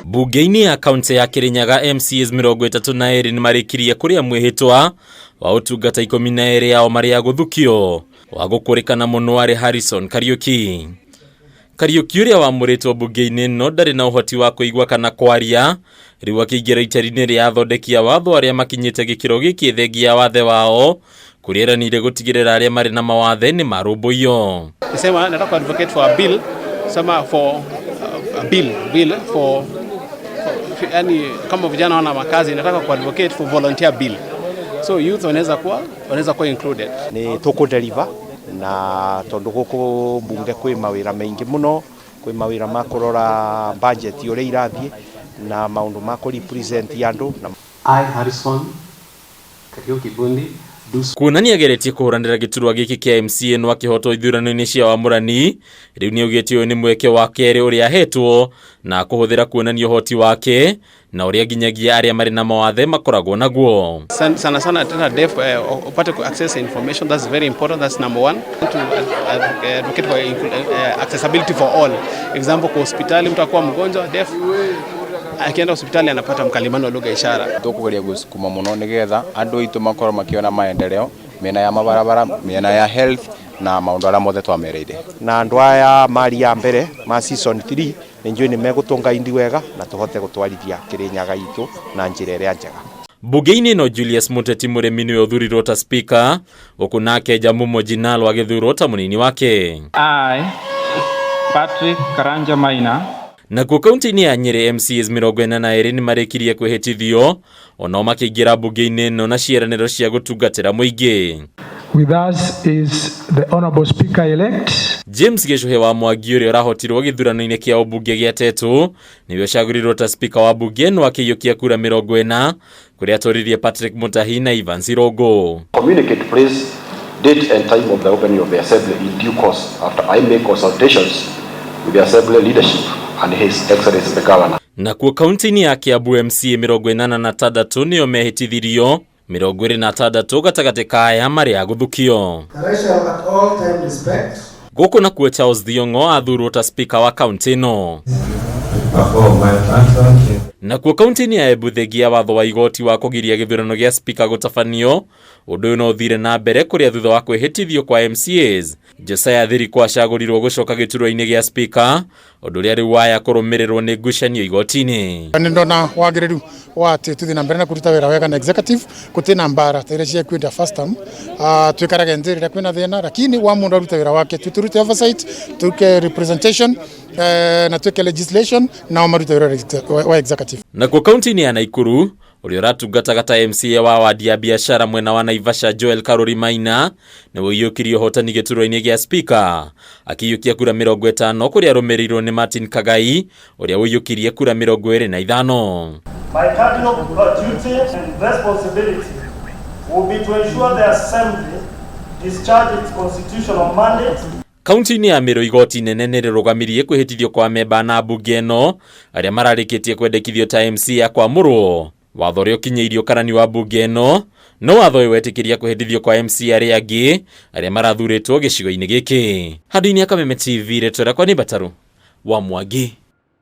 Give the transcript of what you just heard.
Mbunge-inĩ ya kaunti ya Kirinyaga MCAs 32 nĩmarĩkirie kũrĩa mwĩhĩtwa wa ũtungata 12 ao marĩ a gũthukio wa gũkũrĩkana mũno arĩ Harrison Kariuki. Kariuki ũrĩa wamũrĩtwo mbunge-inĩ ĩno ndarĩ na ũhoti wa kũigua kana kwaria, rĩu akĩingĩra itari-inĩ rĩa athondeki a watho arĩa makinyĩte gĩkĩro gĩkĩ thengia ya wathe wao kũrĩa eranĩire gũtigĩrĩra arĩa marĩ na mawathe nĩ marũmbũiyo. Nisema nataka advocate for a bill, sema for a bill, bill for, for yani kama vijana wana makazi, nataka ku advocate for volunteer bill. So youth wanaweza kuwa included. Nĩ tũkũ deliver na tondũ gũkũ mbunge kwĩ mawĩra maingĩ mũno, kwĩ mawĩra ma kũrora budget ũrĩa irathiĩ na maũndũ ma kũ represent andũ na I, Harrison Kariuki Bundi, do Kuonania ageretie kũhũranĩra gĩturwa gĩkĩ kĩa MCA no akĩhotwo ithurano-inĩ cia wamũrani, rĩu nĩaugĩte ũyũ nĩ mweke wa kerĩ ũrĩa ahetwo na kũhũthĩra kuonania ũhoti wake na ũrĩa nginyagia arĩa marĩ na mawathe makoragwo naguo. Sana sana tena deaf upate ku access information, that's very important, that's number one. To advocate for accessibility for all. Example, kwa hospitali mtu akuwa mgonjwa deaf akienda hospitali anapata mkalimani wa lugha ishara. Tukugeria gusukuma muno nigetha andu aitu makorwo makiona maendeleo miena ya mabarabara, miena ya health na maundu aria mothe twamereire. Na andũ aya mari ya mbere ma season 3 nĩ njũĩ nĩ megũtũnga indi wega na tũhote gũtwarithia Kĩrĩnyaga itũ na njĩra ĩrĩa njega. Mbunge-inĩ ĩno Julius Muteti Mũrĩmi nĩwe ũthurirwo ta speaker, gũkũ nake Jamumo Jinalo agĩthurwo ta mũnini wake. I, Patrick Karanja Maina, Nakuo kaunti-inĩ ya Nyĩrĩ MCAs 42 nĩmarĩkirie kwĩhĩtithio onao makĩingĩra mbunge-inĩ ĩno na ciĩranĩro cia gũtungatĩra mũingĩ. With us is the Honorable Speaker-elect, James Gĩcũhĩ wa Mwangi ũrĩa ũrahotirwo gĩthurano-inĩ kĩa ũmbunge gĩa Tetu nĩwe ũcagũrirwo ta speaker wa mbunge ĩno akĩiyũkia kura 40 kũrĩa atoririe Patrick Mutahi na Ivan Sirongo. Communicate place, date and time of the opening of the assembly in due course after I make consultations with the assembly leadership and His Excellency the Governor. Nakuo kaunti-inĩ ya Kiambu MCA 86 nĩo mehĩtithirio, 26 gatagatĩ ka aya marĩ a gũthukio. That I shall at all time respect Gũkũ nakuo Charles Thiong'o athurwo ta speaker wa kaunti ĩno. Nakuo kaunti-inĩ ya Embu thengia watho wa igoti wa kũgiria gĩthurano gĩa speaker gũtabanio, ũndũ ũyũ no ũthire na mbere kũrĩa thutha wa kwĩhĩtithio kwa MCAs Josiah Thiriku acagũrirwo gũcoka gĩturwa-inĩ gĩa speaker, ũndũ ũrĩa rĩu waya kũrũmĩrĩrwo nĩ ngucanio igoti-inĩ. Nĩ ndona wagĩrĩru wa atĩ tuthi na mbere na kũruta wĩra wega na executive gũtirĩ mbara ta iria ciakuĩte first term, twikarage nthĩ rĩrĩa kwĩna thĩna, lakini wa mũndũ arute wĩra wake, tũrute oversight, tuke representation na twĩke legislation, nao marute wĩra wa executive. Nakuo kaunti-inĩ ya Naikuru ũrĩa ũratungataga ta MCA wa wadi ya biashara mwena wa Naivasha Joel Karuri Maina nĩwe ũiyũkirie ũhotani gĩturwa-inĩ gĩa speaker akĩiyũkia kura 50 kũrĩa arũmĩrĩirwo nĩ Martin Kagai ũrĩa ũiyũkirie kura 25. My cardinal duty and responsibility will be to ensure the Assembly discharge its constitutional mandate. Kaunti-inĩ ya Meru igoti nene nĩ rĩrũgamirie kwĩhĩtithio kwa memba na mbunge ĩno arĩa mararĩkĩtie kwendekithio ta MCA kwamũrwo. Watho ũrĩa ũkinyĩirio karani wa mbunge ĩno no watho ũyũ wetĩkĩria kwĩhĩtithio kwa MCA arĩa angĩ arĩa marathurĩtwo gĩcigo-inĩ gĩkĩ. Handũ-inĩ ya Kameme TV, rĩtwa rĩakwa nĩ Mbataru wa Mwangi.